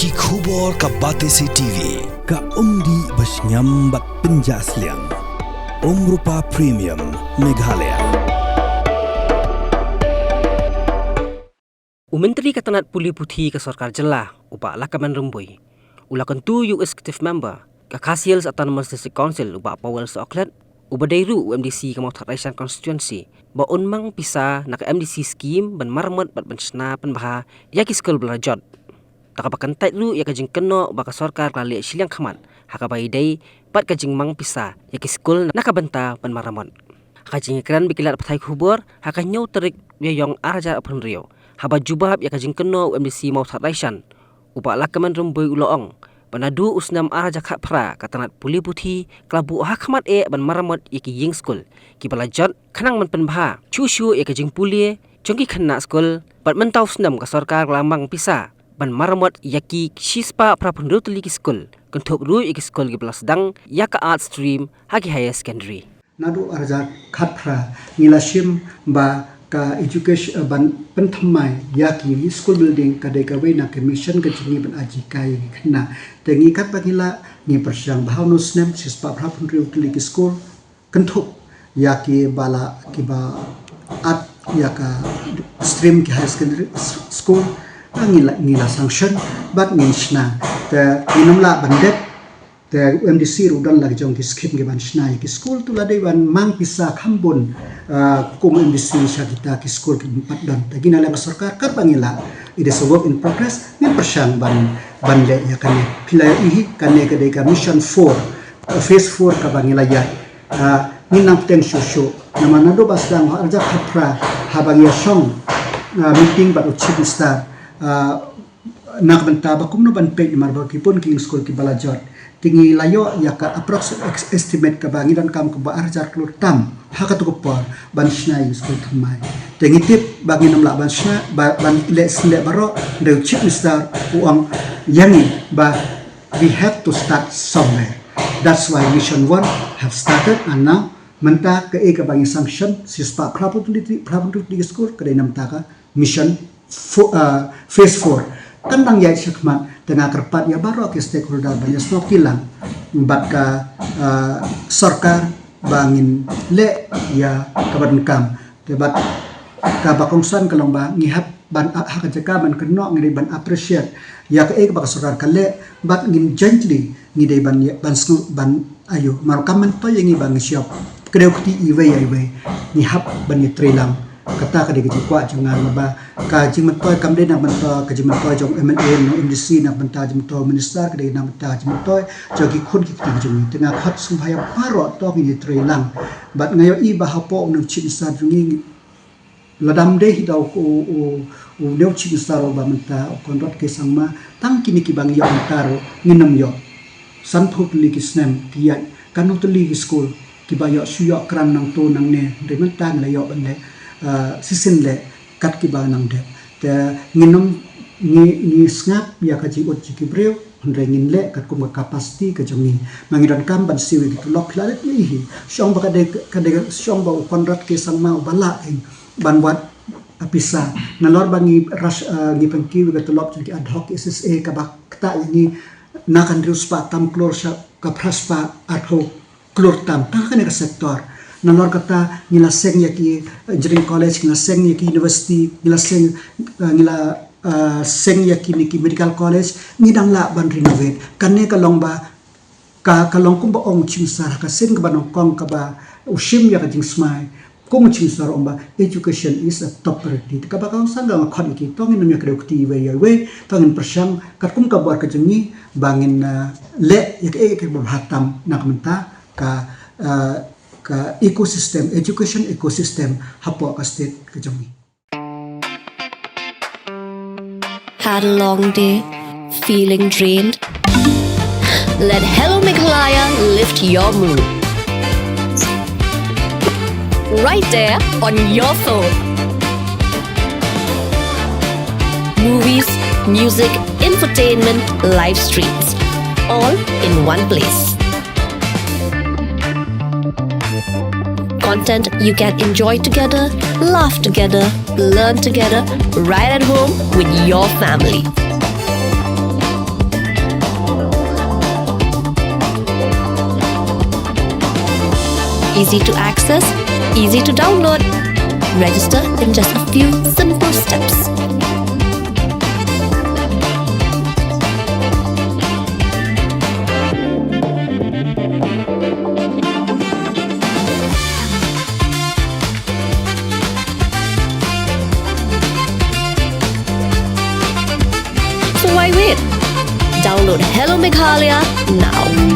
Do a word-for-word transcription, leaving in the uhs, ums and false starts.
Ki khubor ka Batesi T V, ka umdih ba shngiam bad pynjah sliang. Umrupa Premium, Meghalaya. U Myntri ka tnat pule puthi ka sorkar jylla, u Bah Lahkmen Rymbui, u la kyntu ïa u Executive Member ka Khasi Hills Autonomous District Council, u Bah Powell Sohkhlet, uba dei ruh u M D C ka Mawthadraishan Constituency, ba un mang pisa na ka M D C scheme ban maramot bad ban shna pynbha ïa ki skul ba la jot. Da kaba kyntait ruh ïa ka jingkynnoh ba ka sorkar ka la leh shiliang khmat ha kaba ïadei bad ka jingmang pisa ïa ki skul na ka bynta ban maramot. Ha ka jingïakren bad ki lad pathai khubor ha ka hynñiew tarik Ïaïong ar hajar arphew hynriew, haba jubab ïa ka jingkynnoh u M D C Mawthadraishan, u Bah Lahkmen Rymbui u la ong ba naduh u snem ar hajar khatphra ka tnat pule puthi ka la buh ha khmat eh ban maramot ïa ki ïing skul kiba la jot, khnang ban pynbha shuh shuh ïa ka jingpule jong ki khynnah skul, bad mynta u snem ka sorkar ka la mang pisa ban maramot ïa ki shispah phra phew hynriew tylli ki skul, kynthup ruh ïa ki skul kiba la sdang ïa ka Arts Stream ha ki Higher Secondary. Naduh ar hajar khatphra ngi la shim ba ka education, eh, ban pynthymmai ïa ki school building ka dei kawei na ka mission ka jong ngi ban ai jinghikai ïa ki khynnah. Te ngi katba ngi lah ngi pyrshang ba ha une u snem shispah phra phew hynriew tylli ki school, kynthup ïa kiba la, kiba at ïa ka stream ki higher secondary s-, school, ah, ngi la, ngi la sanction bad ngin shna. Te ngin ym lah ban dep, te M D C ruh don la ki jong ki scheme ki ban shna ïa ki school, te la dei ban mang pisa kham bun, ah, kum M D C sha kita ki school ki bym pat don. Te ngi na lem sorkar katba ngi lah, it is a work in progress, ngin pyrshang ban, ban leh ïa kane. Phi la ïohi kane ka dei ka mission four, uh, phase four kaba ngi la ïaid. Ah, ngin nang bteng shuh shuh. Namar naduh ba sdang ha ar hajar khatphra haba ngi ïa shong, ah, meeting bad u Chief Minister, ah, na ka bynta ba kumno ban peit namar ba ki bun ki ïing skul kiba la jot. Te ngi la ïoh ïa ka approx ex-, estimate kaba ngi donkam kumba ar hajar klur tam ha katu ka por ban shna ïing skul thymmai. Te ngi tip ba ngin ym lah ban shna, ba, ban leh shen leh baroh, hynrei u Chief Minister u ong ïa ngi ba we have to start somewhere. That's why Mission One have started, and now mynta kaei kaba ngi sanction, shispah phra phew tylli, phra phew tylli ki school, ka dei na bynta ka Mission fo-, uh, phase four. Kan dang ïaid shakhmat, te nga kyrpad ïa baroh ki stakeholder ban ïa snoh kti lang bad ka, uh, sorkar ba ngin leh ïa kaba donkam. Te bad kaba kongsan ka long ba ngi hap ban, ha ka jaka ban kynnoh ngi dei ban appreciate ïa kaei kaba ka sorkar ka leh, bad ngin jointly ngi dei ban, ban sngew ban aiu. Namar kam myntoi ïa ngi ba ngi shop kdew kti iwei ïa iwei, ngi hap ban ïatrei lang. Kata ka dei ka jingkwah jong nga, namar ba ka jingmyntoi kam dei na ka bynta ka jingmyntoi jong MLA ne M D C, na ka bynta jingmyntoi minister, ka dei na ka bynta jingmyntoi jong ki khun ki kti ki jong ngi. Te nga khot sngewbha ïa baroh to ngin ïatrei lang. Bad nga ïohi ba hapoh une u Chief Minister jong ngi, lada ym dei hi da u, u, u, une u Chief Minister uba mynta, u Conrad K Sangma, tang kine kiba ngi ïoh mynta ruh ngin ym ïoh. Sanphew tylli ki snem ki ïaid, katno tylli ki skul kiba ïoh shu ïoh kren nangto nangne, hynrei mynta ngi la ïoh ban leh, ah, shisien leh kat kiba nang dep. Te ngin ym, ngi, ngi sngap ïa ka jingud jong ki briew, hynrei ngin leh katkum ka capacity ka jong ngi. Ma ngi donkam ban siew ïa ki tulop, phi la dep ïohi. Shu ong ba ka dei, ka dei, shu ong ba u Conrad K Sangma uba lah, eh, ban wad, ah, pisa. Nalor ba ngi rush, ah, ngi pynkiew ïa ka tulop jong ki ad hoc S S A kaba ktah ïa ngi na ka hynriew spah tam klur sha ka phra spah arphew klur tam. Tang ha kane ka sector. Nalor kata ngi la seng ïa ki, eh, engineering college, ngi la seng ïa ki university, ngi la seng, eh, ngi la, eh, seng ïa kine ki medical college, ngi dang lah ban renovate. Kane ka long ba, ka, ka long kumba ong u Chief Minister ha ka sien kaba nyngkong kaba u shim ïa ka jingsmai. Kum u Chief Minister u ong ba education is a top priority. Te kaba kongsan nga khot ïa ki, to ngin ym ïa kdew kti iwei ïa iwei, to ngin pyrshang katkum ka bor ka jong ngi ba ngin, eh, leh ïa kaei kaei kaba bha tam na ka bynta ka, eh, ka ecosystem, education ecosystem hapoh ka state ka jong ngi. Had a long day? Feeling drained? Let Hello Meghalaya lift your mood. Right there on your phone. Movies, music, entertainment, live streams, all in one place. Content you can enjoy together, laugh together, learn together, right at home with your family. Easy to access, easy to download. Register in just a few simple steps. So why wait? Download Hello Meghalaya now.